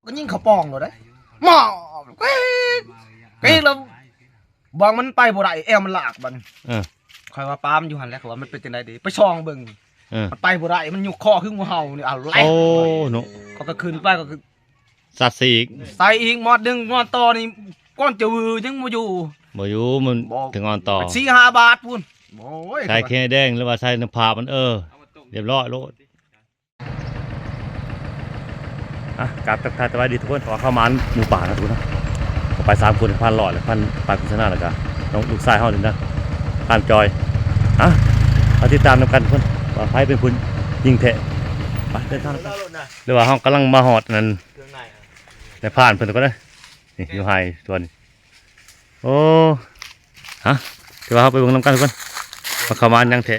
ກໍຍິງເຂົ້າປ່ອງໂລດເດ້ ໝໍ ກຣີດ ກຣີດແລ້ວ ບາງມັນໄປບໍ່ໄດ້ ແອວມັນລາກບັດນີ້ ເອີ ຂ້ອຍວ່າປາມຢູ່ຫັ້ນແຫຼະ ຂ້ອຍວ່າມັນເປັນຈັ່ງໃດເດ ໄປສ່ອງເບິ່ງ ເອີ ມັນໄປບໍ່ໄດ້ ມັນຍົກຄໍຄືງູເຫົ່ານີ້ ເອົາແລ້ວ ໂອ້ ເນາະ ຂ້ອຍກໍຂຶ້ນໄປ ຂ້ອຍກໍ ສັດໃສ່ອີກ ໃສ່ອີກ ມອດດຶງ ມອດຕໍ່ນີ້ ກ່ອນຈະວືຍັງບໍ່ຢູ່ ບໍ່ຢູ່ ມັນ ບໍ່ ເຖິງອ່ອນຕໍ່ ສີ່ຫ້າບາດພຸ້ນ ໂອ້ຍ ໃສ່ແຂ້ແດງ ຫຼືວ່າໃສ່ນ້ຳຜາມັນ ເອີ ລຽບຮ້ອຍໂລດ. ອ່ະ ກາບທັກທາຍສະບາຍດີທຸກຄົນ ເພາະວ່າເຂົ້າມາໝູ່ປ່ານະທຸກຄົນນະ ເຂົ້າໄປສາມຄົນ ພັນຫຼອດ ແລະ ພັນປາຍໂຄສະນາ ແລ້ວກະນ້ອງລູກຊາຍເຮົານີ້ນະ ພັນຈອຍ ອ່ະ ມາຕິດຕາມນຳກັນທຸກຄົນ ວ່າໃຜເປັນຜູ້ຍິງແທ້ ໄປເດີນທາງນຳກັນ ຫຼືວ່າເຮົາກຳລັງມາຮອດນັ້ນ ນາຍພານເພິ່ນກໍໄດ້ ນີ້ຢູ່ໄຮ່ສ່ວນນີ້ ໂອ້ ຮະ ຖືວ່າເຮົາໄປເບິ່ງນຳກັນກ່ອນ ວ່າເຂົາມາຫຍັງແທ້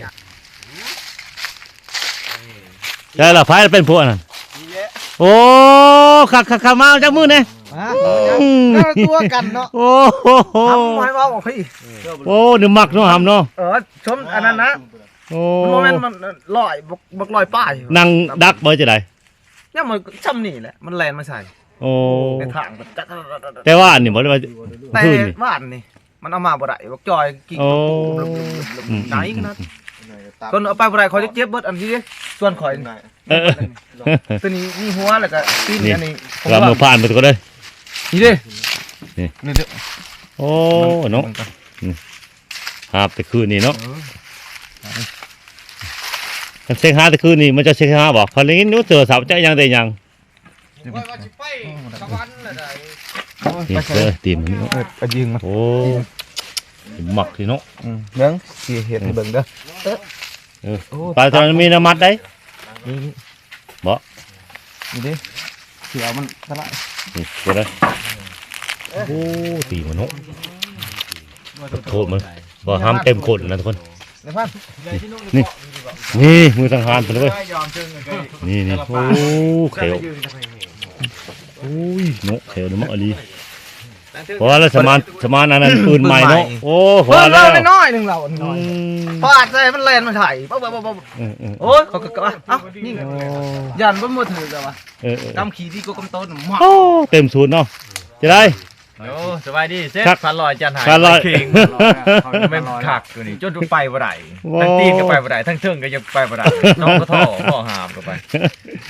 ໃຊ່ລະ ໃຜເປັນພວກນັ້ນ ນີ້ແຫຼະ ໂອ້ ຄັກໆໆ ມາຈັກມື້ແດ່ ມາ ອືມ ແລ້ວຕົວກັນເນາະ ໂອ້ໂຫ ທຳໃຫ້ເວົ້າ ໂອ້ ນີ້ມັກເນາະ ຫຳເນາະ ເອີ ຊົມອັນນັ້ນນະ ໂອ້ ບໍ່ແມ່ນ ມັນຮ້ອຍ ບັກ ບັກຮ້ອຍປາຍ ນັ່ງດັກບໍ່ ຈັ່ງໃດ ຍັງມັນຊ່ຳນີ້ແຫຼະ ມັນແລ່ນມາໃສ່ ໂອ້ ໃນທາງ ແຕ່ວ່າອັນນີ້ບໍ່ໄດ້ວ່າ ແຕ່ ຄືນນີ້ ວ່າອັນນີ້ ມັນເອົາມາບໍ່ໄດ້ ບັກຈອຍກິນ ໂອ້ ໄດ້ຂະໜາດ ອືມ ຕົວເອົາໄປບໍ່ໄດ້ ຂ້ອຍຈະເກັບເບິດອັນນີ້ເດ້ ສ່ວນຂ້ອຍ ເອີ ຕົວນີ້ມີຫົວ ແລ້ວກໍຕີນ ນີ້ ອັນນີ້ ວ່າເມື່ອຜ່ານໄປກໍໄດ້ ນີ້ເດ້ ນີ້ ນີ້ເດ້ ໂອ້ ເນາະ ມັນກໍ ອືມ ຫາບແຕ່ຄືນນີ້ເນາະ ເອີ ຄັນເຊັກຫາແຕ່ຄືນນີ້ ມັນຈະເຊັກຫາບໍ່? ຂ້ອຍໄດ້ຍິນຢູ່ໂທລະສັບ ຈັກຫຍັງແຕ່ຫຍັງ ຂ້ອຍວ່າຊິໄປສະຫວັນລະໃດ ໂອ້ຍ ນີ້ ໄປໃສ ເອີ ຕີນມັນນີ້ ເອີ ເອົາຍິງມາ ໂອ້ ມັກນີ້ເນາະ ອືມ ເບິ່ງ ຊິເຮັດໃຫ້ເບິ່ງເດີ ເອີ ໂອ້ ປາຕອນມີນ້ຳມັດໄດ໋ ນີ້ ນີ້ ບໍ່ ນີ້ເດ້ ເສືອມັນຕະລາຍ ນີ້ ເບິ່ງເດີ ໂອ້ ຕີນມັນເນາະ ໂຄດມັນ ບໍ່ ຫຳເຕັມໂຄດນະທຸກຄົນ ນີ້ ນີ້ ມືສັງຫານເພິ່ນເວີຍ ນີ້ ນີ້ ໂອ້ ແຂ້ວ ໂອ້ຍ ເນາະ ແຂ້ວນີ້ມັກອີ່ຫຼີ ເພາະວ່າລະສະມານ ສະມານອັນນັ້ນ ປືນໃໝ່ເນາະ ໂອ້ ພໍແລ້ວ ນ້ອຍໆໜຶ່ງລາວ ອືມ ຟາດໃສ່ມັນແລ່ນມາໄຖ ເອີໆໆ ໂອ້ຍ ເຂົາກໍ ເອົ້າ ຍິງ ໂອ້ ຢ້ານບໍ່ ບໍ່ຖືກແລ້ວວ່າ ເອີໆໆ ກຳຂີ້ດີກວ່າກຳຕົ້ນ ໂອ້ ເຕັມສູດເນາະ ຈະໄດ້ ໂອ້ ສະບາຍດີເຊັກ ພັນລອຍຈັດໃຫ້ ພັນລອຍ ເຄັ່ງ ແມ່ນຄັກຢູ່ນີ້ ຈົນໄປບໍ່ໄດ້ ໂອ້ ທັງຕີນກໍໄປບໍ່ໄດ້ ທັງເທິງກໍຍັງໄປບໍ່ໄດ້ ຕ້ອງກະທໍ້ ໝໍຫາມກໍໄປ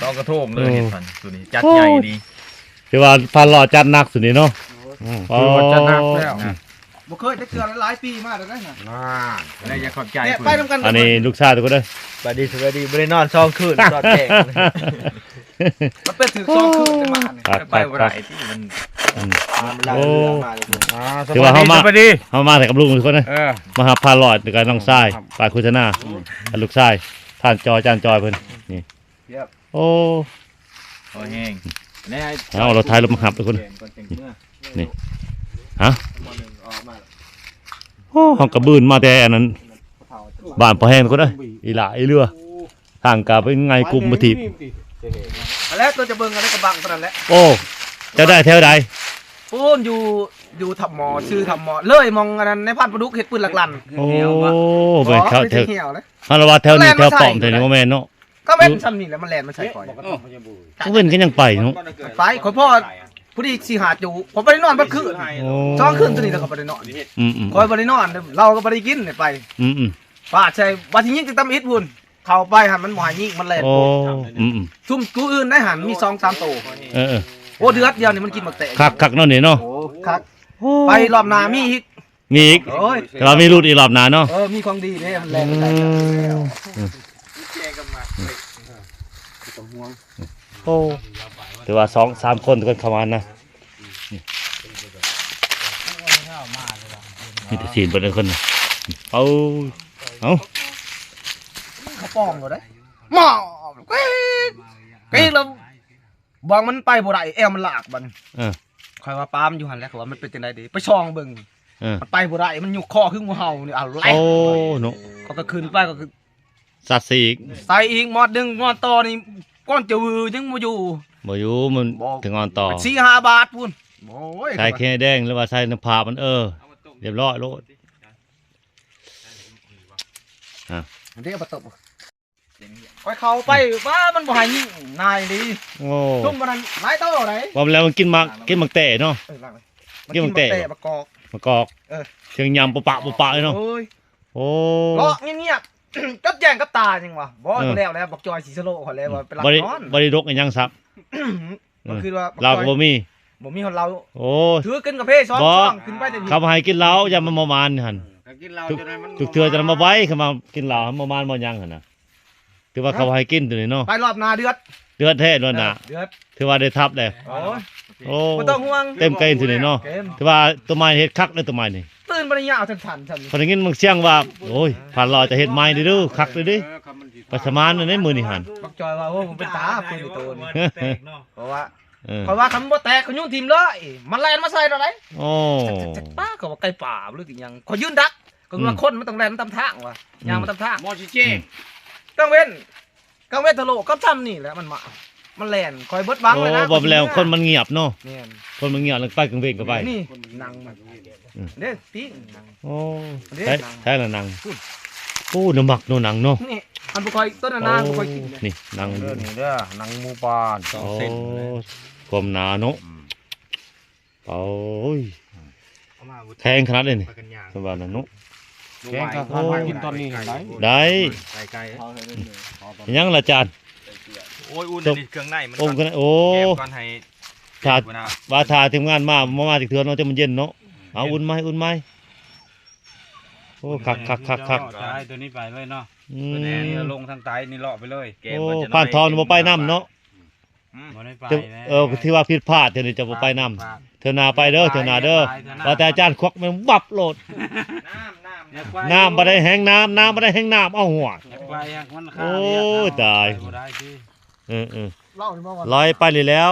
ຕ້ອງກະໂທງເລີຍ ເຮັດພັນ ໂອ້ ສຸດນີ້ຈັດໃຫຍ່ດີ ຖືວ່າພັນລອຍຈັດໜັກສຸດນີ້ເນາະ ອືມ ຖືວ່າຈັດໜັກແລ້ວ ບໍ່ເຄີຍຈັກເທື່ອ ຫຼາຍປີມາແລ້ວນະ ນານ ແລ້ວຢ່າຂອບໃຈ ແມ່ ເພິ່ນ ໄປນຳກັນ ອັນນີ້ລູກຊາຍທຸກຄົນເດີ ສະບາຍດີ ສະບາຍດີ ບໍ່ໄດ້ນອນສອງຄືນ ຕອນແຈ້ງ ມັນເປັນຖືກສອງຄືນແຕ່ມານີ້ ຄັກ ໄປບໍ່ໄດ້ ຄັກ ທີ່ມັນ ອືມ ມັນລາຍເຮືອມາ ໂອ້ ມາ ຖືວ່າເຮົາມາ ສະບາຍດີ ເຮົາມາແຕ່ກັບລຸງທຸກຄົນເດີ ເອີ ມາຫາພາຫຼອດ ແລ້ວກໍນ້ອງຊາຍ ອືມ ປາຍໂຄສະນາ ອືມ ກັບລູກຊາຍ ທ່ານຈອຍ ອາຈານຈອຍເພິ່ນ ນີ້ ໂອ້ ພໍແຮງ ເອົາ ເຮົາຖ່າຍຮູບມາຮັບທຸກຄົນ ນີ້ ຮະ ໂອ້ ເຮົາກະບືນມາແຕ່ອັນນັ້ນ ບ້ານພໍແຮງທຸກຄົນເອີຍ ອີຫຼ້າອີເຫຼືອ ທາງກະເປັນໄງ ກຸມບໍ່ຖີບ ອັນແລະ ຕົວຈະເບິ່ງອັນນັ້ນກະບັງເທົ່ານັ້ນແຫຼະ ໂອ້ ເຈົ້າໄດ້ແຖວໃດ? ປູ້ນ ຢູ່ ຢູ່ຖ້ຳໝໍ ຊື່ຖ້ຳໝໍ ເລີຍໝ່ອງອັນນັ້ນ ນາຍພານປາດຸກເຮັດປືນຫຼັກລັນ ໂອ້ ແມ່ນເຂົາແຖວ ເຮົາລະວ່າແຖວນີ້ແຖວປ້ອມ ແຖວນີ້ບໍ່ແມ່ນເນາະ ກະເວັນຊ່ຳນີ້ແຫຼະ ມັນແລ່ນມາໃສ່ຂ້ອຍ ກະເວັນກະຍັງໄປເນາະ ໄປ ຂ້ອຍພໍ້ ພໍດີສີ່ຫ້າຈຸ ຂ້ອຍບໍ່ໄດ້ນອນເບິດຄືນ ໂອ້ ສອງຄືນຕົວນີ້ແຫຼະ ຂ້ອຍບໍ່ໄດ້ນອນ ອືມໆ ຂ້ອຍບໍ່ໄດ້ນອນ ເຫຼົ້າກະບໍ່ໄດ້ກິນ ໄປ ອືມໆ ປາດໃສ່ ວ່າຊິຍິງຕຳອິດພຸ້ນ ເຂົ້າໄປຫັ້ນມັນບໍ່ໃຫ້ຍິງ ມັນແລ່ນ ໂອ້ ໂພດ ອືມໆ ຊຸມໂຕອື່ນໄດ້ຫັ້ນ ມີສອງສາມໂຕ ເອີໆ ໂອ້ ເດືອດດຽວນີ້ມັນກິນໝາກແຕງ ຄັກໆເນາະນີ້ເນາະ ໂອ້ ຄັກ ໂອ້ ໄປລອບໜ້າມີອີກ ມີອີກ ໂອ້ຍ ແຕ່ວ່າມີລຸ້ນອີກລອບໜ້າເນາະ ເອີ ມີຂອງດີເດ້ ມັນແລ່ນໄປໄດ້ ອືມ ໂອ້ ແຕ່ວ່າສອງສາມຄົນ ທຸກຄົນເຂົ້າມານະ ມີແຕ່ຊີ້ນເບິດທຸກຄົນ ເອົາ ເອົາ ເຂົາປ້ອງໂລດເດ້ ໝໍ ກຣີດ ກຣີດແລ້ວ ບາງມັນໄປບໍ່ໄດ້ ແອວມັນລາກບັດນີ້ ເອີ ຂ້ອຍວ່າປາມຢູ່ຫັ້ນແຫຼະ ຂ້ອຍວ່າມັນເປັນຈັ່ງໃດເດ ໄປສ່ອງເບິ່ງ ເອີ ມັນໄປບໍ່ໄດ້ ມັນຍົກຄໍຄືງູເຫົ່ານີ້ ເອົາແລ້ວ ໂອ້ ເນາະ ຂ້ອຍກໍຂຶ້ນໄປ ຂ້ອຍກໍ ສັດໃສ່ອີກ ໃສ່ອີກ ມອດດຶງ ມອດຕໍ່ນີ້ ກ່ອນຈະວືຍັງບໍ່ຢູ່ ບໍ່ຢູ່ ມັນ ບໍ່ ເຖິງອ່ອນຕໍ່ ສີ່ຫ້າບາດພຸ້ນ ໂອ້ຍ ໃສ່ແຂ້ແດງ ຫຼືວ່າໃສ່ນ້ຳຜາມັນ ເອີ ລຽບຮ້ອຍໂລດ ອ່າ ອັນນີ້ເອົາໄປຕົບ ຂ້ອຍເຂົ້າໄປ ວ້າ ມັນບໍ່ໃຫ້ຍິງ ນາຍດີ. ໂອ້ ຊຸມບໍ່ນັ້ນຫຼາຍໂຕໃດ. ວ່າແລ້ວມັນກິນໝາກ ກິນໝາກແຕເນາະ. ເອີ ຫຼັງ ມັນກິນໝາກແຕ ໝາກກອກ ໝາກກອກ. ເອີ ສຽງຍຳປະປະປະປະເລີຍເນາະ. ໂອ້ຍ ໂອ້ ເລາະງຽບໆ ຈົດແຈ້ງກັບຕາຍັງວ່າ ບໍ່ ເອີ ແລ້ວແລ້ວ ບັກຈອຍຊິສະໂລຂ້ອຍແລ້ວວ່າໄປຫຼັບນອນ. ບໍ່ໄດ້ດົກອີຫຍັງຊ້ຳ. ມັນຄືວ່າ ເອີ ເຫຼົ້າກໍບໍ່ມີ ບໍ່ມີຮອດເຫຼົ້າ. ໂອ້ ຖືກິນກາເຟສອງຊອງຂຶ້ນໄປແຕ່ ເຂົາໃຫ້ກິນເຫຼົ້າ ຢ່າມາເມົາມານຫັ້ນ. ເອີ ກໍກິນເຫຼົ້າ ທຸກ ຈົນໃຫ້ມັນ ທຸກເທື່ອຈະມາໄວ ເຂົາມາກິນເຫຼົ້າ ເມົາມານບໍ່ຍັງຫັ້ນນະ. ຖືວ່າເຂົາໃຫ້ກິນໂຕນີ້ເນາະ. ໄປລອບໜ້າເດືອດ ເດືອດແທ້ລອບໜ້າ. ເອີ ເດືອດ ຖືວ່າໄດ້ທັບແລ້ວ. ໂອ້ຍ ໂອ້ ບໍ່ຕ້ອງຫ່ວງ ເຕັມເກນໂຕນີ້ເນາະ. ເຕັມ ຖືວ່າໂຕໃໝ່ເຮັດຄັກເດີ້ ໂຕໃໝ່ນີ້. ປືນບໍ່ໄດ້ຍາວສັ້ນໆ ຊັ້ນ ຂ້ອຍໄດ້ຍິນບາງສຽງວ່າ ໂອ້ຍ ພັນລອຍຈະເຮັດໃໝ່ເດີ້ ຄັກເດີ້ ໄປສະໝານເດີ້ມື້ນີ້ຫັ້ນ. ບັກຈອຍວ່າ ໂອ້ ມັນເປັນຕາປືນໂຕນີ້ ເພາະວ່າ ເອີ ຂ້ອຍວ່າຄັນບໍ່ແຕກກໍໂຍນຖິ້ມເລີຍ ມັນແລ່ນມາໃສ່ເຮົາໄດ໋. ໂອ້ ຈັກໆ ປາ ເຂົາວ່າໄກ່ປ່າຫຼືອີຫຍັງ ຂ້ອຍຢືນດັກ ກໍວ່າ ອືມ ຄົນມັນຕ້ອງແລ່ນມາຕາມທາງວ່າ ອືມ ຍ່າງມາຕາມທາງ. ໝໍຊິເຈ້ ອືມ ກາງເວັນ ກາງເວັນທະໂລກັບຊ່ຳນີ້ແຫຼະ ມັນມາ ມັນແລ່ນ ຂ້ອຍເບິດຫວັງແລ້ວນະ. ໂອ້ ບໍ່ແລ້ວ ຄົນມັນງຽບເນາະ. ແມ່ນ ຄົນມັນງຽບ ແລ້ວໄປກາງເວັນກໍໄປ. ນີ້ນັ່ງ ອືມ ເດ້ ປີ້ງ ໂອ້ ເດ້ ໃຊ້ ໃຊ້ລະນັ່ງ. ໂອ້ ໜ້າມັກເນາະ ນັ່ງເນາະ. ນີ້ ອັນບໍ່ຄ່ອຍ ຕົ້ນນານາ ໂອ້ ບໍ່ຄ່ອຍກິນເດ້. ນີ້ນັ່ງ ເດີ ນີ້ເດີ ນັ່ງໝູປ່າ ສອງເສັ້ນ. ໂອ້ ຄວາມໜາເນາະ. ອືມ ໂອ້ຍ ອືມ ແຂງຂະໜາດເດ້ນີ້ ປາກັນຍາງ ສຳລັບນັ້ນເນາະ. ແກງກໍ ໂອ້ ກິນຕອນນີ້ໄດ້ ໄດ້ ໄກ່ໆ. ຫຍັງລະຈານ? ໂອ້ຍ ອຸ່ນອັນນີ້ ເຄື່ອງໃນມັນ ໂອ້ ເຄື່ອງໃນ ໂອ້ ແກມກ່ອນໃຫ້ ຖ້າ ວ່າຖ້າທີມງານມາ ບໍ່ມາຈັກເທື່ອເນາະ ຈະມັນເຢັນເນາະ. ເອົາ ເຢັນ ອຸ່ນໃໝ່ ອຸ່ນໃໝ່. ໂອ້ ຄັກໆໆໆ ຈະໃຫ້ໂຕນີ້ໄປເລີຍເນາະ. ອືມ ໂຕນີ້ລົງທາງໃຕ້ນີ້ເລາະໄປເລີຍ. ໂອ້ ຜ່ານທອງບໍ່ໄປນຳເນາະ. ອືມ ບໍ່ໄດ້ໄປ ເອີ ຖືວ່າຜິດພາດ ເທື່ອນີ້ຈະບໍ່ໄປນຳ. ເທື່ອໜ້າໄປເດີ ເທື່ອໜ້າເດີ. ວ່າແຕ່ອາຈານຄວັກແມ່ນວັບໂລດ. ນ້ຳ ນ້ຳ ນ້ຳບໍ່ໄດ້ແຮງນ້ຳ ນ້ຳບໍ່ໄດ້ແຮງນ້ຳ. ເອົາ ຫົວ ໂອ້ຍ ຕາຍ. ເອີໆ ເລົ່ານີ້ບໍ່ວ່າ ລອຍໄປນີ້ແລ້ວ.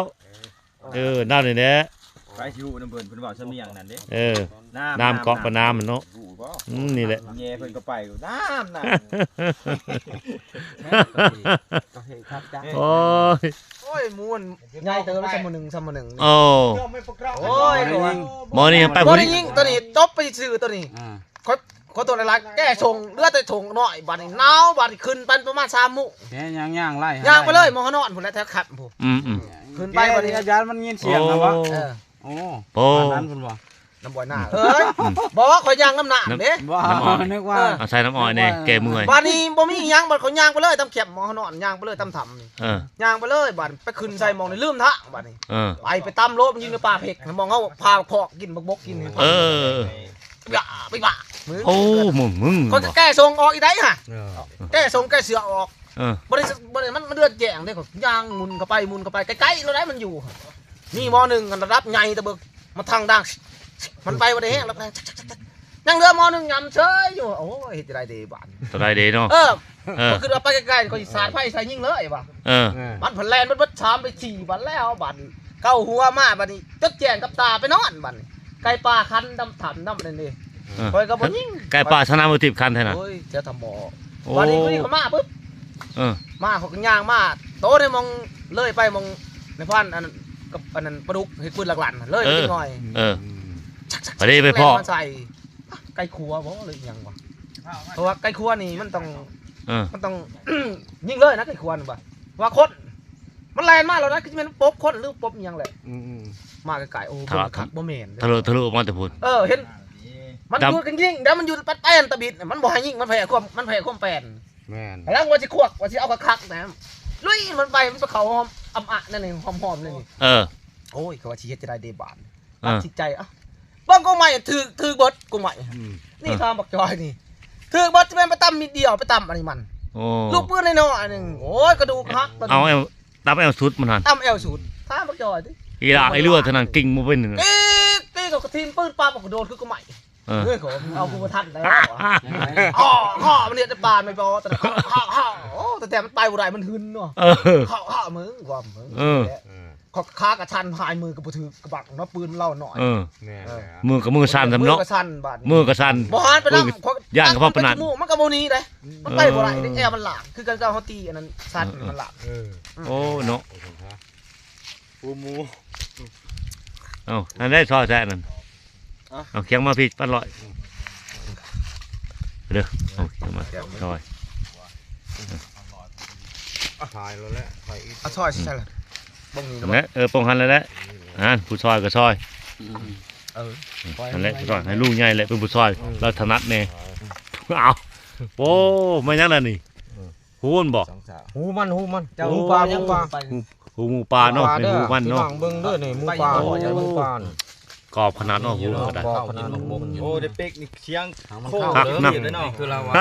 ເອີ ນັ້ນນີ້ແຫຼະ ໃຜຊິຮູ້ນຳເພິ່ນ ເພິ່ນເວົ້າສຳນຽງນັ້ນເດ້. ເອີ ນ້ຳ ນ້ຳເກາະປານ້ຳມັນເນາະ. ອືມ ນີ້ແຫຼະ ແຍ່ເພິ່ນກໍໄປ ນ້ຳ ນ້ຳ. ໂອ້ຍ ໂອ້ຍ ໝູ່ໃຫຍ່ເຕີບ ຊຳໜຶ່ງ ຊຳໜຶ່ງ. ໂອ້ ໂອ້ຍ ໝໍນີ້ໄປ ບໍ່ໄດ້ຍິງ ໂຕນີ້ຕົບໄປຊື່ໂຕນີ້. ອ່າ ຂໍ ຂໍໂທດຫຼາຍໆ ແກ່ສົ່ງ ເຫຼືອແຕ່ຖົງນ້ອຍ ບາດນີ້ໜາວ ບາດນີ້ຂຶ້ນໄປປະມານສາມໂມງ ແກ່ຍ່າງໆໄລ່ ຍ່າງໄປເລີຍ ໝໍນອນພຸ້ນແຫຼະ ແຖວຄັນພຸ້ນ. ອືມໆ ຂຶ້ນໄປ ບາດນີ້ອາຈານມັນຍິນສຽງນະບໍ່? ເອີ ໂອ້ ໂອ້ ນັ້ນພຸ້ນບໍ່? ນ້ຳອ້ອຍໜ້າເອີຍ. ອືມ ບໍ່ ຂ້ອຍຍ່າງນຳນ້ຳເດ້. ບໍ່ ນ້ຳອ້ອຍ ນຶກວ່າ ເອີ ເອົາໃສ່ນ້ຳອ້ອຍແດ່ ແກ້ເມື່ອຍ. ບາດນີ້ບໍ່ມີຫຍັງ ບາດຂ້ອຍຍ່າງໄປເລີຍ ຕາມແຄມໝໍນອນ ຍ່າງໄປເລີຍ ຕາມຖ້ຳນີ້. ເອີ ຍ່າງໄປເລີຍ ບາດໄປຂຶ້ນໃສ່ໝອງນີ້ ລືມທາງ ບາດນີ້. ເອີ ໄປ ໄປຕຳໂລດ ມັນຢູ່ໃນປ່າເພັກ ໝອງເຮົາພາຄອກກິນ ບັກບົກກິນ. ເອີ ຢ່າໄປວ່າ ໂອ້ ມຶງ ມຶງ ຂ້ອຍກໍແກ່ສົ່ງອອກອີກໄດ໋ຫະ. ເອີ ແກ່ສົ່ງແກ່ເສືອອອກ. ເອີ ບໍ່ໄດ້ ບໍ່ໄດ້ ມັນ ມັນເດືອດແຈ້ງເດ້ ຂ້ອຍຍ່າງໝຸນເຂົ້າໄປ ໝຸນເຂົ້າໄປ ໄກໆ ແລ້ວໄດ໋ ມັນຢູ່. ມີໝໍໜຶ່ງ ອັນລະດັບໃຫຍ່ແຕ່ເບີກ ມາທາງດັງ ມັນໄປບໍ່ໄດ້ແຮງ ແລ້ວຍັງເຫຼືອໝໍໜຶ່ງ ຍຳເຊີຍຢູ່. ໂອ້ຍ ເຮັດຈັ່ງໃດເດບາດນີ້ ເທົ່າໃດເດເນາະ. ເອີ ເອີ ຂ້ອຍຄິດວ່າໄປໄກໆ ຂ້ອຍຊິສາດໄຟໃສ່ຍິງເລີຍວ່າ. ເອີ ມັນພັນແລ່ນເບິດໆ ສາມໄປສີ່ບາດແລ້ວ ບາດນີ້ເກົາຫົວມາ ບາດນີ້ຈົດແຈ້ງກັບຕາໄປນອນ ບາດນີ້ ໄກ່ປ່າຄັນນຳຖ້ຳນຳນັ້ນເດ້. ເອີ ຂ້ອຍກໍບໍ່ຍິງ ໄກ່ປ່າຊະນະບໍ່ຕິບຄັນແທ້ນະ. ໂອ້ຍ ເຈົ້າທຳໝໍ. ໂອ້ ບາດນີ້ຜູ້ນີ້ເຂົາມາປຶບ ເອີ ມາ ເຂົາກໍຍ່າງມາ ໂຕໃນໝ່ອງ ເລີຍໄປໝ່ອງໃນພານ ອັນນັ້ນ ກັບອັນນັ້ນ ປາດຸກເຮັດປືນຫຼັກຫຼັນ ເລີຍໄປ ເອີ ຈັກໜ້ອຍ. ເອີ ບາດນີ້ໄປພໍ້ ແລ່ນມາໃສ່ ໄກ່ຂົວບໍ່ ຫຼືອີຫຍັງວະ? ເພາະວ່າໄກ່ຂົວນີ້ມັນຕ້ອງ ເອີ ມັນຕ້ອງຍິງເລີຍນະ ໄກ່ຂົວນີ້ວ່າ ວ່າຄົນ ມັນແລ່ນມາແລ້ວນະ ຄືຊິແມ່ນປົບຄົນ ຫຼືປົບອີ່ຫຍັງແຫຼະ. ອືມໆ ມາໃກ້ໆ ໂອ້ ເບິ່ງຄັກ ບໍ່ແມ່ນເດ້ ທະລຸ ທະລຸອອກມາແຕ່ພຸ້ນ. ເອີ ເຫັນ ມັນຢູ່ກັນຍິງ ແລ້ວມັນຢູ່ແປນຕະບິດ ມັນບໍ່ໃຫ້ຍິງ ມັນແພ້ຄວາມ ມັນແພ້ຄວາມແປນ. ແມ່ນ ກຳລັງວ່າຊິຄວັກ ວ່າຊິເອົາຄັກໆນະ ລຸຍມັນໄປ ມັນໄປເຂົ້າຫ້ອມອຳອະນັ້ນນີ້ ຫ້ອມໆ ນັ້ນນີ້. ເອີ ໂອ້ຍ ຂ້ອຍວ່າຊິເຮັດຈັ່ງໃດເດບາດ ເອີ ຕັດສິນໃຈ ເອົ້າ ເບິ່ງກົງໄມ້ ຖືກ ຖືກເບິດກົງໄມ້. ອືມ ນີ້ ເອີ ຖາມບັກຈອຍນີ້ ຖືກເບິດ ຊິແມ່ນໄປຕຳມິດດຽວ ໄປຕຳອັນນີ້ມັນ. ໂອ້ ລູກປືນນ້ອຍໆ ອັນໜຶ່ງ ໂອ້ຍ ກະດູກຫັກ. ເອົາແອວ ຕຳແອວສຸດມັນຫັ້ນ ຕຳແອວສຸດ. ຖາມບັກຈອຍຕິ ອີຫຼາ ອີຫຼວດເທົ່ານັ້ນ ກິ້ງບໍ່ເປັນ. ຕີ ຕີ ກໍກະຖິ້ມປືນປາບ ກະໂດດຄືກົງໄມ້. ເອີ ເຮີ້ຍ ເຂົາເອົາກູບໍ່ທັນແລ້ວ. ໂອ້ ມັນເຮັດໃນປ່າແມ່ນບໍ່? ແຕ່ເຮົາ ເຮົາ ເຮົາ ໂອ້ ແຕ່ ແຕ່ມັນໄປບໍ່ໄດ້ ມັນຫຶນເນາະ. ເອີ ເຮົາ ເຮົາ ມຶງ ຄວາມ ມຶງ. ເອີ ເອີ ເຂົາຂາກະສັ່ນ ຫາຍມືກໍບໍ່ຖືກກະບັກເນາະ ປືນລາວໜ້ອຍ. ເອີ ແມ່ນ ເອີ ແລ້ວ ມືກໍມືສັ່ນນຳເນາະ ມືກໍສັ່ນບາດນີ້ ມືກໍສັ່ນ. ບໍ່ຫັນໄປນຳ ຢ້ານກະເພາະປານນັ້ນ ມັນກໍບໍ່ໜີເດ້. ມັນໄປບໍ່ໄດ້ເດ້ ເອີ ແອວມັນຫຼາກ ຄືກັນກັບເຮົາຕີອັນນັ້ນ ເອີ ສັ່ນມັນຫຼາກ. ເອີ ໂອ້ ເນາະ ປູໝູ. ເອົ້າ ອັນໃດຊອຍແທ້ນັ້ນ. ເອົາ ຄຽງມາພີ້ ປັນລອຍ ເດີ ເອົາ ຄຽງມາ ຊອຍ. ຫາຍແລ້ວແຫຼະ ຫາຍອີກ ເອົາຊອຍໃສ່ລະ ເບິ່ງນີ້ ນັ້ນແຫຼະ ເອີ ປ້ອງຫັ້ນແຫຼະ ນັ້ນ ຜູ້ຊອຍກໍຊອຍ ເອີ ນັ້ນແຫຼະ ຜູ້ຊອຍ ໃຫ້ລຸງໃຫຍ່ແຫຼະເປັນຜູ້ຊອຍ ອືມ ລາວຖະໜັດແດ່ ເອົາ ໂອ້ ແມ່ນຫຍັງລະນີ້ ອືມ ຫູມັນບໍ່ ຫູມັນ ຫູມັນ ເຈົ້າ ໂອ້ ຫູປາ ຫູປາ ຫູ ຫູໝູປ່າເນາະ ໝູປ່າເດີ ແມ່ນຫູມັນເນາະ ພີ່ນ້ອງເບິ່ງເດີນີ້ ໝູປ່າ ໂອ້ ໝູປ່າ ກອບຂະໜາດເນາະ ຫູມັນກໍໄດ້ ກອບຂະໜາດ ໂອ້ ໄດ້ເປັກນີ້ສຽງ ຄັກນະ ຄືລາວວ່າ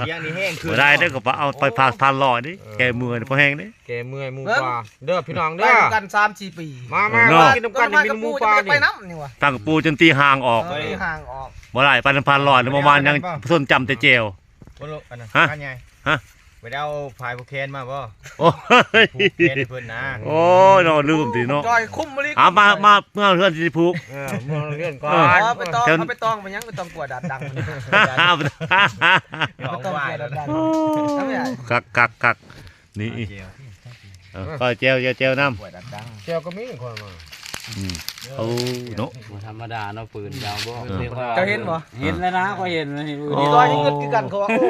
ສຽງນີ້ແຮງຂຶ້ນ ບໍ່ໄດ້ເດີ ກໍໄປເອົາໄປຜ່ານ ຜ່ານຫຼອຍນີ້ ເອີ ແກ້ເມື່ອຍພໍແຮງເດ້ ແກ້ເມື່ອຍໝູປ່າ ເບິ່ງເດີພີ່ນ້ອງເດີ ໄປນຳກັນສາມສີ່ປີ ມາ ມາ ມາກິນນຳກັນນີ້ ມີໝູປ່ານີ້ ຕັ້ງກະປູຈົນຕີຫ່າງອອກ ເອີ ຕີຫ່າງອອກ ບໍ່ໄດ້ ໄປນຳຜ່ານຫຼອຍ ແລ້ວປະມານຫຍັງ ສົນຈຳແຕ່ແຈ່ວ ບໍ່ລູກ ອັນນັ້ນ ຮະ ພານໃຫຍ່ ຮະ ໄປໄດ້ເອົາຝາຍຜູກແຂນມາບໍ່? ໂອ້ຍ ຜູກແຂນໃຫ້ເພິ່ນນະ ໂອ້ຍເນາະ ລືມຕິເນາະ ຈອຍຄຸມມະລິ ເອົາມາ ມາ ເມືອເຮືອນຊິຜູກ ເອີ ເມືອເຮືອນກ່ອນ ເອີ ເອົາໄປຕອງ ເອົາໄປຕອງໄປຫຍັງ ໄປຕອງກົວດາດດັງ ເອົາໄປຕອງກົວດາດດັງ ໂອ້ ເອົາໄປ ຄັກ ຄັກ ຄັກ ນີ້ ເອົາແຈ່ວ ເອີ ຂ້ອຍແຈ່ວ ແຈ່ວ ແຈ່ວນຳ ແຈ່ວກໍມີຂ້ອຍມາ ອືມ ໂອ້ ເນາະ ບໍ່ທຳມະດາເນາະ ປືນເຈົ້າບໍ່ ເອີ ເຈົ້າເຫັນບໍ່? ເຫັນແລ້ວນະ ຂ້ອຍເຫັນ ໂອ້ ນີ້ກໍຍັງງຶດຄືກັນ ເຂົາວ່າ ໂອ້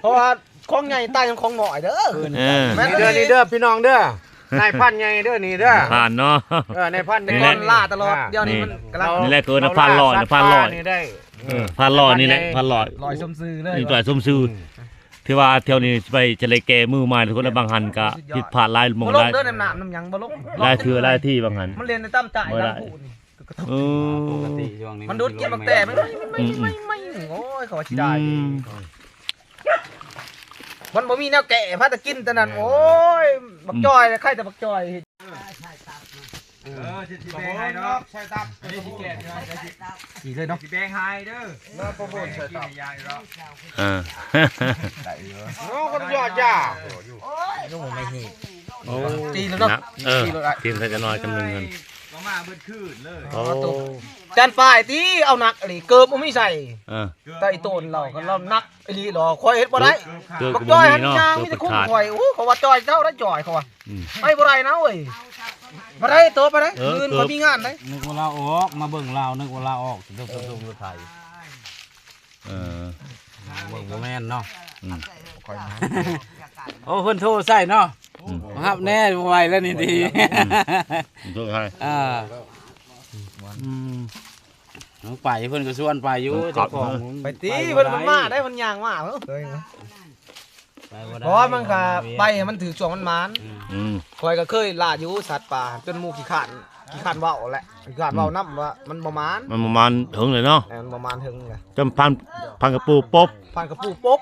ເພາະວ່າຂອງໃຫຍ່ຕ່າງຈາກຂອງນ້ອຍເດີ ເອີ ແມ່ນເດີ ນີ້ເດີ ພີ່ນ້ອງເດີ ນາຍພັນໃຫຍ່ເດີ ນີ້ເດີ ນາຍພັນເນາະ ເອີ ນາຍພັນ ແຕ່ກ່ອນລ່າຕະຫຼອດ ອ່າ ດຽວນີ້ມັນກຳລັງ ນີ້ແຫຼະ ຄືນາຍພັນຫຼອຍ ນາຍພັນຫຼອຍ ນີ້ໄດ້ ເອີ ພັນຫຼອຍນີ້ແຫຼະ ພັນຫຼອຍ ຫຼອຍສົມຊື່ເລີຍ ນີ້ຫຼອຍສົມຊື່ ອືມ ຖືວ່າແຖວນີ້ໄປຈະໄດ້ແກ້ມືໃໝ່ ທຸກຄົນ ບາງຫັ້ນກະຜິດພາດຫຼາຍໝ່ອງ ບໍ່ລົງເດີ ນ້ຳ ນ້ຳຫຍັງບໍ່ລົງ ຫຼາຍເທື່ອຫຼາຍທີ່ບາງຫັ້ນ ມັນເລ່ນໃນຕາມໃຈ ບໍ່ໄດ້ ເອີ ປົກກະຕິຊ່ວງນີ້ ມັນດູດກິນບັກແຕ ມັນ ອືມ ໂອ້ຍ ເຂົາວ່າຊິໄດ້ ອືມ ມັນບໍ່ມີແນວແກ້ ພາແຕ່ກິນແຕ່ນັ້ນ ໂອ້ຍ ບັກຈ່ອຍ ໃຄແຕ່ບັກຈ່ອຍ ເອີ ຊິ ຊິແບ່ງໃຫ້ດອກ ໃສ່ຕັບ ອັນນີ້ຊິແກ້ ຊິເລີຍເນາະ ຊິແບ່ງໃຫ້ເດີ ມາໂປຣໂມດໃສ່ຕັບ ເອີ ໄດ້ຢູ່ ໂອ້ ຄົນຍອດຢາ ໂອ້ ຕີແລ້ວເນາະ ເອີ ຕີແລ້ວ ຕີໃສ່ຈະນ້ອຍຈຳນວນເງິນ ມາເບິດຄືນເລີຍ ໂອ້ ຈານປາຍຕິ ເອົາໜັກອີ່ຫຼີ ເກີບບໍ່ມີໃສ່ ເອີ ແຕ່ອີ່ໂຕນລາວ ຄັນລາວໜັກ ອີ່ຫຼີຫຼໍ ຂ້ອຍເຮັດບໍ່ໄດ້ ເກີບ ບັກຈ່ອຍຫັ້ນ ເກີບກໍບໍ່ມີເນາະ ຍ່າງມີແຕ່ຄຸ້ມຂ້ອຍ ເກີບກໍຂາດ ໂອ້ ເຂົາວ່າຈ່ອຍເຈົ້າໄດ້ຈ່ອຍ ເຂົາວ່າ ອືມ ໄປບໍ່ໄດ້ນະເວີຍ ບໍ່ໄດ້ໂຕ ໄປໄດ້ ເອີ ມື້ອື່ນຂ້ອຍມີງານເດ້ ນຶກວ່າລາວອອກ ມາເບິ່ງລາວ ນຶກວ່າລາວອອກ ເອີ ເບິ່ງບໍ່ແມ່ນເນາະ ອືມ ໂອ້ ເພິ່ນໂທໃສ່ເນາະ ອືມ ຮັບແດ່ ບໍ່ໄຫວແລ້ວນີ້ຕິ ອືມ ໂທໃສ່ ອ່າ ອືມ ໄປ ເພິ່ນກໍຊວນໄປຢູ່ ເຈົ້າຂອງ ໄປຕິ ເພິ່ນ ເພິ່ນມາໄດ້ ເພິ່ນຍ່າງມາ ເອີ ໄປບໍ່ໄດ້ ເພາະວ່າມັນກໍໄປໃຫ້ມັນຖືກຊ່ວງມັນໝານ ອືມ ຂ້ອຍກໍເຄີຍລ່າຢູ່ສັດປ່າ ຈົນໝູ່ຂີ້ຄ້ານ ຂີ້ຄ້ານເວົ້າແຫຼະ ຂີ້ຄ້ານເວົ້ານຳ ອືມ ວ່າມັນບໍ່ໝານ ມັນບໍ່ໝານເຖິງເລີຍເນາະ ເອີ ມັນບໍ່ໝານເຖິງເລີຍ ຈຳພັນ ພັນກະປູປົບ ພັນກະປູປົບ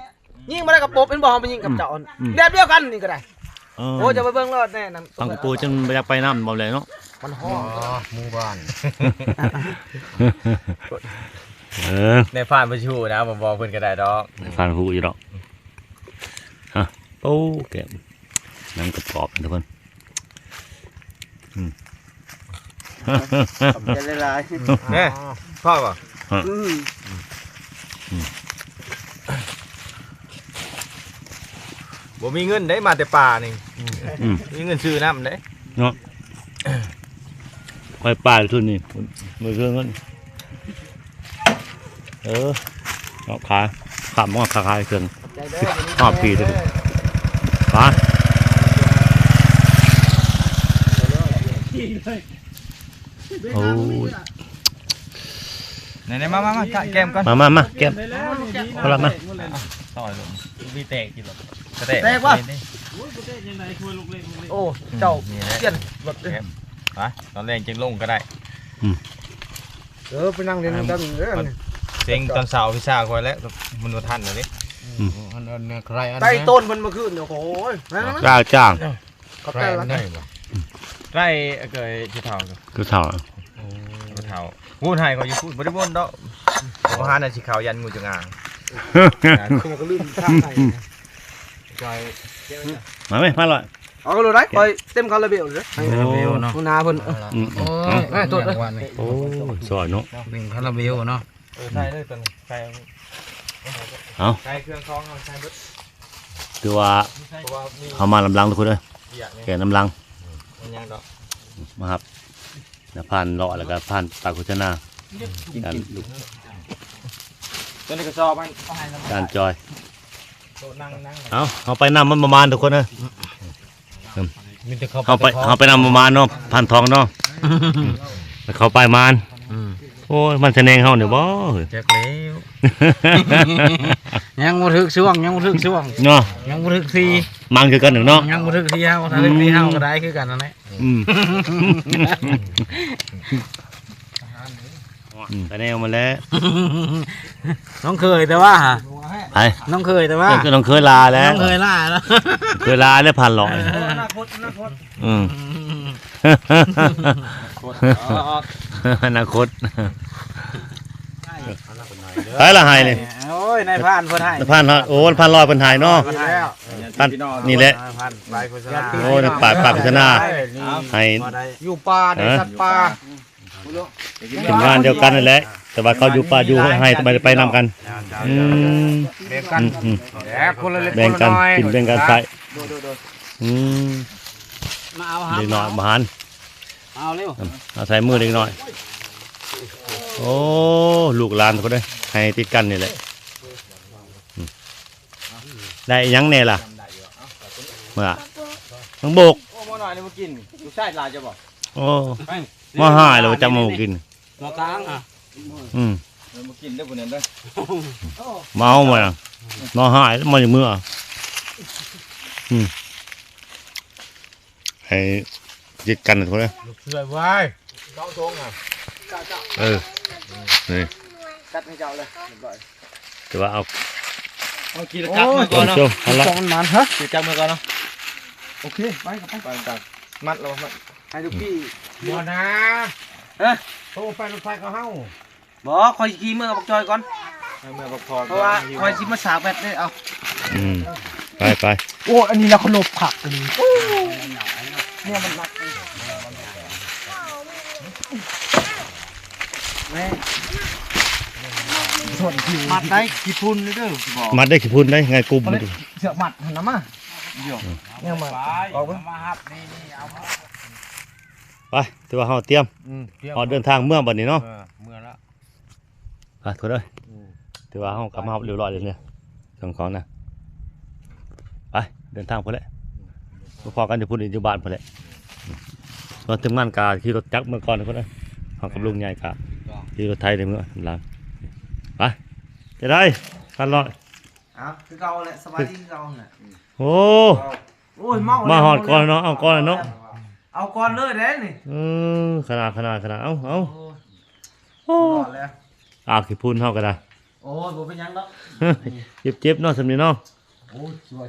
ຍິງບໍ່ໄດ້ກະປົບ ເຫັນບໍ່ ເຮົາໄປຍິງກັບເຈົ້າ ອືມ ແບບດຽວກັນນີ້ກໍໄດ້ ເອີ ໂອ້ ຈະໄປເບິ່ງໂລດແນ່ນັ້ນ ພັນກະປູຈົນບໍ່ຢາກໄປນຳ ບໍ່ແລ້ວເນາະ ມັນຮ້ອນ ອໍ ໝູ່ບ້ານ ເອີ ໃນຜ່ານບໍ່ຊິຮູ້ນະ ບໍ່ບອກເພິ່ນກໍໄດ້ດອກ ໃນຜ່ານຮູ້ຢູ່ດອກ ຮະ ໂອ້ ແກມ ໜັງກອບໆ ທຸກຄົນ ອືມ ຂອບໃຈຫຼາຍໆ ແນ່ ພໍບໍ່? ອືມ ອືມ ບໍ່ມີເງິນໄດ້ ມາແຕ່ປ່ານີ້ ອືມ ອືມ ມີເງິນຊື້ນ້ຳໄດ້ເນາະ ໄປປ່າຢູ່ຊຸດນີ້ ບໍ່ເຊີງເງິນ ເອີ ເນາະ ຂາຍ ຂ້າມມາຂາຍເຄື່ອງ ຮອບປີເດີ ໄປ ໂອ້ຍ ໄດ້ໆ ມາໆ ມາ ມາ ມາ ແກ້ມກ່ອນ ມາ ມາ ມາ ແກ້ມ ເອົາລະມາ ຊອຍລົງ ມີແຕກຢູ່ ກະແຕກ ແຕກວະ ໂອ້ ເຈົ້າ ນີ້ແຫຼະ ຈຽນ ແກ້ມ ໄປ ຕອນແລງຈຶ່ງລົງກໍໄດ້ ອືມ ເອີ ໄປນັ່ງຫຼິ້ນນຳກັນເດີ ເຊັງຕອນເຊົ້າວິຊາຂ້ອຍແລ້ວ ມັນບໍ່ທັນແລ້ວເດ້ ອືມ ອັນ ອັນ ອັນ ໃກ້ຕົ້ນມັນເມື່ອຄືນ ໂອ້ຍ ຈ້າ ຈ້າ ຂອບໃຈຫຼາຍ ໄດ້ບໍ່? ໄດ້ ເອີ ເກີດເຖົ້າ ເກີດເຖົ້າ ເອີ ເຖົ້າ ໂຫນໃຫ້ຂ້ອຍຢູ່ພຸ້ນ ບໍ່ໄດ້ໂຫນດອກ ບໍ່ຫານະ ຊິເຂົ້າຢັນງູຈະງາງ ຂ້ອຍກໍລືມທາງໃຫ້ ມາແມ່ ມາລອຍ ເອົາໂລດໄດ໋ ຂ້ອຍເຕັມຄາລາເບວເດ້ ຄາລາເບວເນາະ ຫົວໜ້າເພິ່ນ ອືມ ເອີ ໂອ້ຍ ຊອຍເນາະ ເປັນຄາລາເບວເນາະ ເອີ ໃສ່ເລີຍຕົວນີ້ ໃສ່ ເອົາ ໃສ່ເຄື່ອງຂອງເຮົາໃສ່ເບິດ ຖືວ່າ ເຮົາມານຳຫຼັງທຸກຄົນເດີ ແກ່ນຳຫຼັງ ອືມ ມັນຍັງດອກ ມາຮັບ ແລ້ວຜ່ານເລາະ ແລ້ວກໍຜ່ານປາກໂຄສະນາ ການລຸກ ຕົວນີ້ກໍຊອບມັນ ການຈອຍ ໂຕນັ່ງ ນັ່ງ ເອົາ ເຮົາໄປນຳມັນປະມານທຸກຄົນເດີ ມີແຕ່ເຂົ້າ ເຮົາໄປ ເຂົ້າ ເຮົາໄປນຳປະມານເນາະ ພັນທອງເນາະ ເຂົ້າໄປມານ ອືມ ໂອ້ຍ ມັນສະແນງເຮົານີ້ບໍ່ ຈັກແລ້ວ ຍັງບໍ່ຖືກຊ່ວງ ຍັງບໍ່ຖືກຊ່ວງເນາະ ຍັງບໍ່ຖືກທີ່ ມັນຄືກັນເນາະ ຍັງບໍ່ຖືກທີ່ເຮົາ ຖ້າຖືກທີ່ເຮົາກໍໄດ້ຄືກັນນັ້ນແຫຼະ ອືມ ອືມ ກະແນວມາແລ້ວ ນ້ອງເຂີຍແຕ່ວ່າ ໃຜ ນ້ອງເຂີຍແຕ່ວ່າ ເອີ ນ້ອງເຂີຍລາແລ້ວ ນ້ອງເຂີຍລາແລ້ວ ເຂີຍລາແລ້ວ ພັນຮ້ອຍ ເອີ ອະນາຄົດ ອະນາຄົດ ອືມ ອະນາຄົດ ໃຜລະໃຫ້ນີ້ ໂອ້ຍ ນາຍພານເພິ່ນໃຫ້ ນາຍພານ ໂອ້ ພັນຮ້ອຍເພິ່ນໃຫ້ເນາະ ເພິ່ນໃຫ້ ທ່ານ ນີ້ແຫຼະ ນາຍພານ ໂອ້ ປາກ ປາກໂຄສະນາ ໃຫ້ ຢູ່ປ່າ ເອີ ສັດປ່າ ທີມງານດຽວກັນນັ້ນແຫຼະ ແຕ່ວ່າເຂົາຢູ່ປ່າຢູ່ໄຮ່ ໄປ ໄປນຳກັນ ອືມ ແບ່ງກັນ ອືມ ແບ່ງກັນ ແບ່ງກັນກິນ ແບ່ງກັນໃຊ້ ໂດຍ ໂດຍ ໂດຍ ອືມ ມາເອົາຫາ ເດັກນ້ອຍ ມາຫາ ມາເອົາເລັວ ອືມ ເອົາໃສ່ມືເດັກນ້ອຍ ໂອ້ ລູກຫຼານພຸ້ນເດ້ ໄຮ່ຕິດກັນນີ້ແຫຼະ ອືມ ໄດ້ຫຍັງແດ່ລະ ເມື່ອ ບັກບົກ ໂອ້ ໝໍນ້ອຍນີ້ບໍ່ກິນ ລູກຊາຍຫຼາຍຈະບໍ່ ໂອ້ ມາຫາຍແລ້ວ ບໍ່ຈັກໝໍກິນ ໝໍກາງ ອືມ ເອີ ບໍ່ກິນເດີຜູ້ນັ້ນເດີ ມາເອົາມາ ມາຫາຍ ມາຈາກເມືອ ອືມ ໃຫ້ຕິດກັນພຸ້ນເດີ ລູກເສືອໄວ້ ເຈົ້າຊົງອ່ະ ເອີ ນີ້ ຈັດໃຫ້ເຈົ້າເລີຍ ຮຽບຮ້ອຍ ແຕ່ວ່າເອົາ ເອົາຂີ່ລົດຈັກເມືອກ່ອນເນາະ ໂອ້ຍ ຂີ່ຈັກມັນມາ ຮະ ຂີ່ຈັກເມືອກ່ອນເນາະ ໂອເຄ ໄປກໍໄປ ໄປ ໄປ ມັດແລ້ວ ມັດ ໃຫ້ລູກພີ່ ບໍ່ນາ ຮະ ໂຕໄປລົດໄຟກັບເຮົາ ບໍ່ ຂ້ອຍຂີ່ເມືອກັບບັກຈອຍກ່ອນ ໃຫ້ເມືອພັກຜ່ອນ ເພາະວ່າຂ້ອຍຊິມາສາກແບັດເດ້ ເອົາ ອືມ ໄປໆ ໂອ້ ອັນນີ້ລະເຄົາລົບຄັກອັນນີ້ ແນວມັນໜັກ ແມ່ ມັດໄດ້ຂີ້ຝຸ່ນເດີ ຊິບອກ ມັດໄດ້ຂີ້ຝຸ່ນໄດ້ ງ່າຍກຸມ ເອົາເລີຍ ເຊືອກມັດຫັ້ນນະ ມາ ດຽວ ອືມ ຍັງມາ ອອກເບິ່ງ ໄປ ຖືວ່າເຮົາຕຽມ ອືມ ຮອດເດີນທາງເມືອບັດນີ້ເນາະ ເອີ ເມືອລະ ໄປທຸກຄົນເອີຍ ອືມ ຖືວ່າເຮົາກັບມາຮອດຮຽບຮ້ອຍແລ້ວເນາະ ເຄື່ອງຂອງນະ ໄປ ເດີນທາງພຸ້ນແຫຼະ ອືມ ໄປພໍ້ກັນຢູ່ພຸ້ນ ຢູ່ບ້ານພຸ້ນແຫຼະ ສ່ວນທີມງານກະຂີ່ລົດຈັກເມືອກ່ອນທຸກຄົນເອີຍ ເຮົາກັບລຸງໃຫຍ່ກະຂີ່ລົດໄຖໄດ້ເມືອນຳຫຼັງ ໄປ ຈະໄດ້ ພັນຮ້ອຍ ເອົາ ຄືເກົ່າແຫຼະ ສະບາຍດີຄືເກົ່າແຫຼະ ໂອ້ ໂອ້ຍ ເມົາ ມາຮອດກ່ອນເນາະ ເອົາກ່ອນເນາະ ເອົາກ່ອນເລີຍເດ້ນີ້ ເອີ ຂະໜາດ ຂະໜາດ ຂະໜາດ ເອົາ ເອົາ ໂອ້ຍ ໂອ້ ຮອດແລ້ວ ອາກຂີ້ຝຸ່ນເຮົາກໍໄດ້ ໂອ້ຍ ບໍ່ເປັນຫຍັງດອກ ເຈັບໆເນາະ ສ່ຳນີ້ເນາະ ໂອ້ຍ ຊິວ່າ